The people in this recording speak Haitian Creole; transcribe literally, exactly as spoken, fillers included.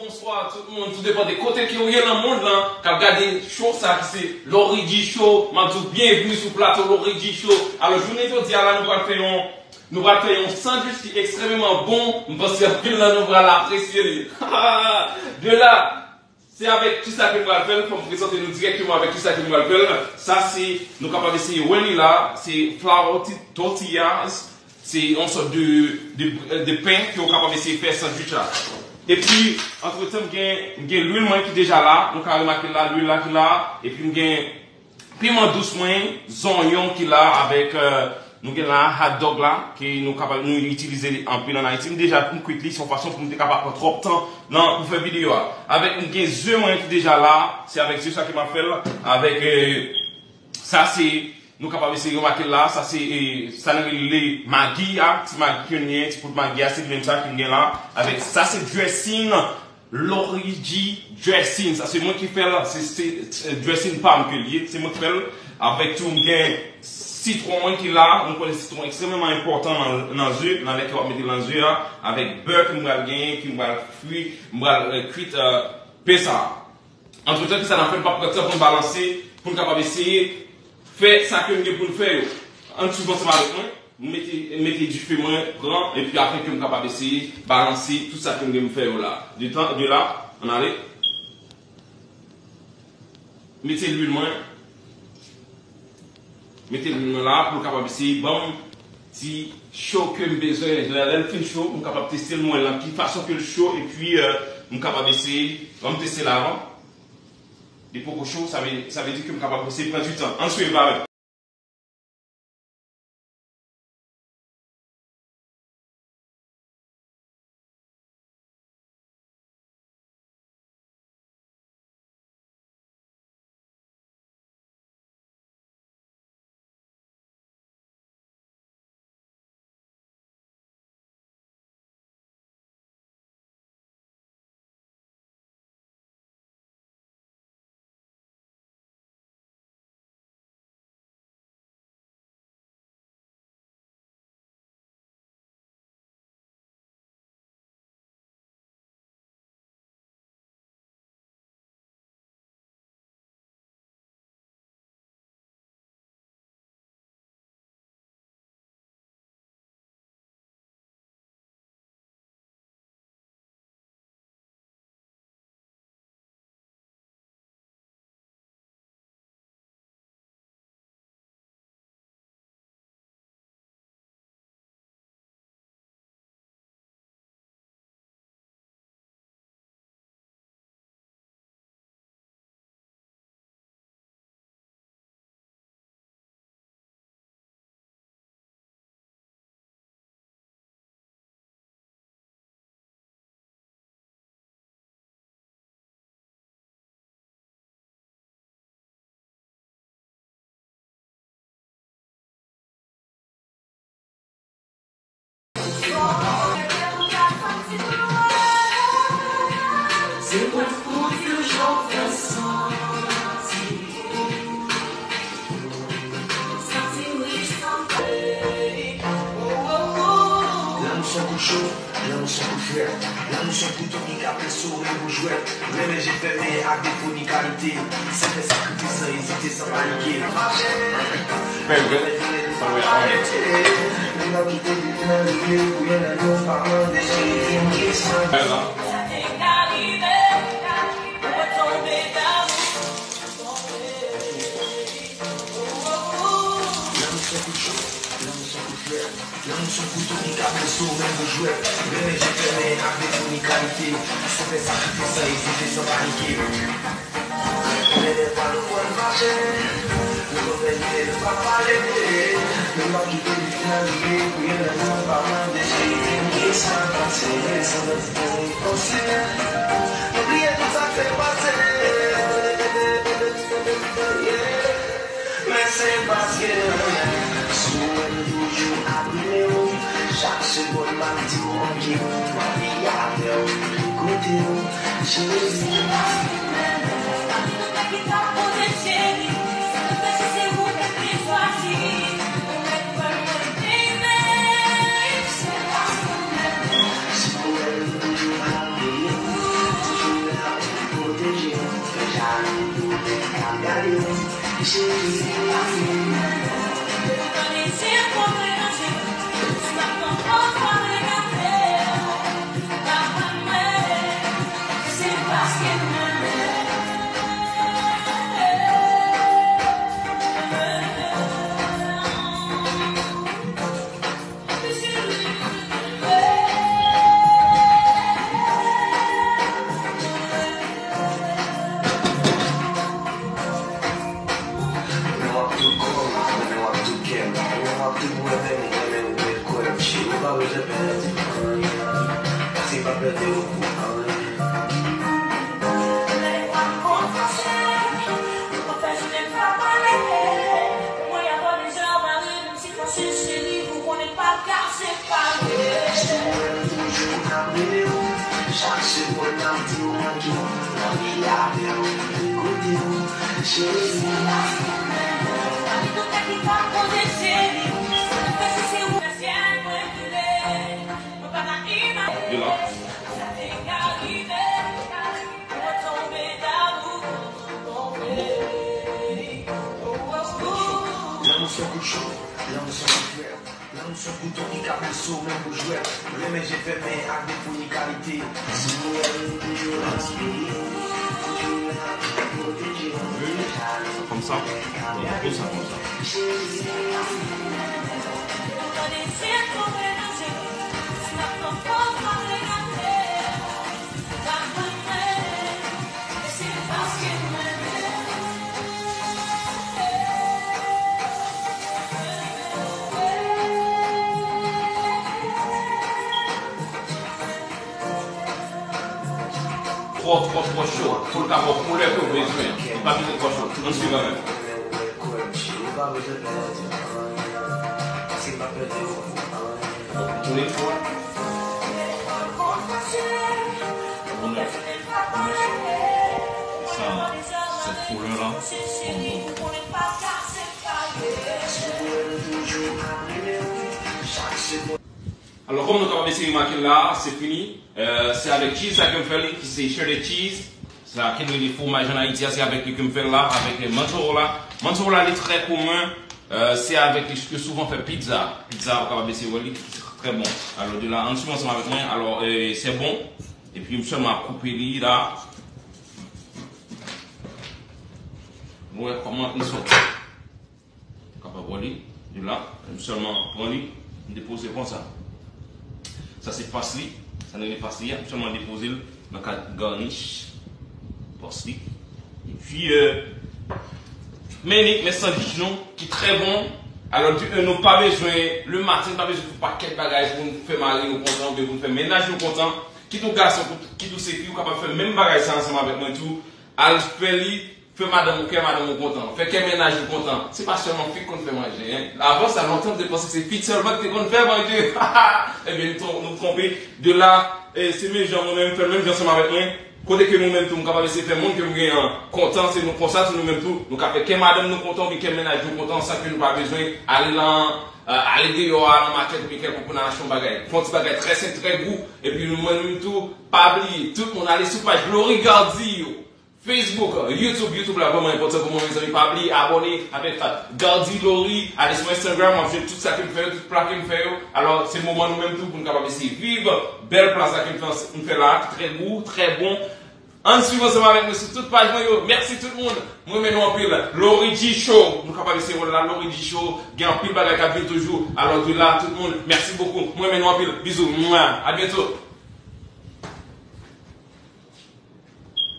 Bonswa tout moun, tou depann de kote ke w ye nan mond lan, k ap gade show sa ki se Lorigi Show. M ap di w byenvini sou plato Lorigi Show. Alò, jounen jodi a la, nou pral fè yon, nou pral fè yon sandwich ki ekstrèmeman bon. M panse anpil nan nou pral apresye li. De la, se avèk kisa ke m pral fè l, fò m prezante nou dirèkteman avèk kisa ke m pral fè l. Sa se, nou kapab eseye wè li la, se flour ti-, tortillas. Se yon sòt de, de, de pen ke w kapab eseye fè sandwich la. Epi, antretan, m gen, m gen lwil mwen ki deja la. Nou ka remake la, lwil la ki la. Epi, m gen piman dous mwen, zonyon ki la avèk, euh, nou gen la hot dog la, ke nou kapab, nou itilize li anpil ann Ayiti. M deja fin kwit li, se yon fason pou m te ka pa pran twòp tan nan, pou fè videyo a. Avèk, m gen ze mwen ki deja la, se avèk ze sa ke m ap fè l, avèk, euh, sa se Nou kapab eseye remake l la, sa se, e, sa nou rele magi a, ti magi ke n gen, ti poud magi a, se li menm sa ke n gen la. Avèk sa se dressing, Lorigi dressing. Sa se mwen ki fè l, se, se, se dressing pa m ke l ye, se mwen ki fè l. Avèk tou, m gen sitwon mwen ki la, nou konnen sitwon ekstrèmeman enpòtan nan, nan ze, nan lè ke w ap mete l nan ze a, avèk bè ke m pral genyen, ke m pral fri, m pral, e, kwit, e, pen sa a. Antretan, kisa n ap fè? M p ap pran tan pou n balanse, pou n kapab eseye fè sa ke n gen pou n fè yo. Ann swiv ansanm avèk mwen. M mete, mete dife mwen pran, epi apre ke m kapab eseye balanse tout sa ke m gen pou fè yo la. De tan, de la, ann ale. Mete lwil mwen. Mete lwil mwen la pou l kapab eseye ban m ti cho ke m bezwen. Lè, lè l fin cho, m kapab teste l, m wè nan ki fason ke l cho, epi, euh, m kapab eseye, ban m teste l avan. Li poko cho, sa vle, sa vle di ke m kapab eseye pran ti tan. Ann swiv avè m. Lanmou se yon kout cho, lanmou se yon kout frè. Lanmou se yon kouto ki ka pèse w menm pou jwèt. Renmen je fèmen ak defo ni kalite. Se fè sakrifis san ezite, san panike. Fache. Bèl, bèl. Sa wè, a wè. Menm lè w kite li nan rive, pou youn nan nou pa mande si li vin kesyon. Bèl, non? Lanmou se yon kout cho, lanmou se yon kout frè. Lanmou se yon kouto ki ka blese w menm pou jwèt. Renmen je fèmen ak defo ni kalite. Se fè sakrifis san ezite, san panike. Lè lè pa nou pran fache. Nou konn fè lide nou pa pale vre. Nou pa kite li fin arive. Pou youn nan nou pa mande si li vin kesyon. Se resan nan ti tèm li posib. Nou bliye tout sa k fèk pase. Yeah. Men se paske si w wè m toujou ap rele w, chak segonn m ap di w oke, m ap veye avè w, kote w, cheri. Si w wè m toujou ap rele w, De la. Lanmou se yon kout cho, lanmou se yon kout frè, lanmou se yon kouto ki ka blese w menm pou jwèt. Renmen je fèmen ak defo ni kalite. Si w wè m, yo, konsa, konsa, konsa. Twò, twò, twò cho. Pou l ka ba w koulè ke w bezwen. Li pa bezwen twò cho. Ann swiv avè m. Konnen. Sa, sèt koulè la, bon, bon. Alò, kòm nou kapab eseye remake l la, se fini. Euh, se avèk cheese sa ke m fè li, ki se cheddar cheese. Sa ke nou rele fwomaj ann Ayiti a, se avèk li ke m fè l la, avèk, euh, manchego la. Manchego la, li trè komen. Euh, se avèk li ke souvan fè pizza. Pizza, ou kapab eseye wè li, ki trè bon. Alò, de la, ann swiv ansanm avèk mwen. Alò, euh, se bon. Epi, m sèlman ap koupe li la. Nou wè kòman li sòti. Kapab wè li, de la, m sèlman pran li, m depoze konsa. Sa se pas li, sa n rele pas li a, m sèlman depoze l nan kad garnish pas li. Epi, euh, men li, men sandwich nou, ki trè bon. Alò, di, euh, nou pa bezwen, le maten, nou pa bezwen fè pakèt bagay pou nou fè mari nou kontan, oubyen pou nou fè mennaj nou kontan. Kit ou gason, kit ou se fi, ou kapab fè menm bagay sa ansanm avèk mwen tou. Al fè li, fè madanm ou, kè madanm ou kontan, fè kè mennaj ou kontan. Se pa sèlman fi k konn fè manje, en. Avan sa, lontan, m te panse se fi sèlman ki te konn fè manje. Ebyen, nou tron-, nou twonpe. De la, eh, se menm jan mwen menm, m fè l menm jan ansanm avèk mwen. Kote ke nou menm tou, m kapab eseye fè moun ke m genyen an kontan, se nou konsa, se nou menm tou. Nou ka fè kè madanm nou kontan, oubyen kè mennaj nou kontan, san ke nou pa bezwen ale nan, eh, ale deyò a, nan makèt, oubyen kèlkonk pou n al achte yon bagay. Fè yon ti bagay trè senp, trè gou. Epi nou menm tou, pa bliye, tout moun ale sou paj Glory Gardy yo. Facebook, YouTube, YouTube la vrèman enpòtan pou mwen, mezanmi. Pa bliye abòne avèk Gardy Laurie. Ale sou Instagram, w ap jwenn tout sa ke m fè yo, tout pla ke m fè yo. Alò, se moman nou menm tou pou n kapab eseye viv bèl pla sa ke m fè, m fè la, ki trè gou, trè bon. Ann swiv ansanm avèk mwen sou tout paj mwen yo. Mèsi tout moun. Mwen renmen nou anpil. Laurie G Show. Nou kapab eseye wè l la, Laurie G Show. Gen anpil bagay k ap vin toujou. Alò, de la, tout moun, mèsi bokou. Mwen renmen nou anpil. Bizou. Mwa. A byento.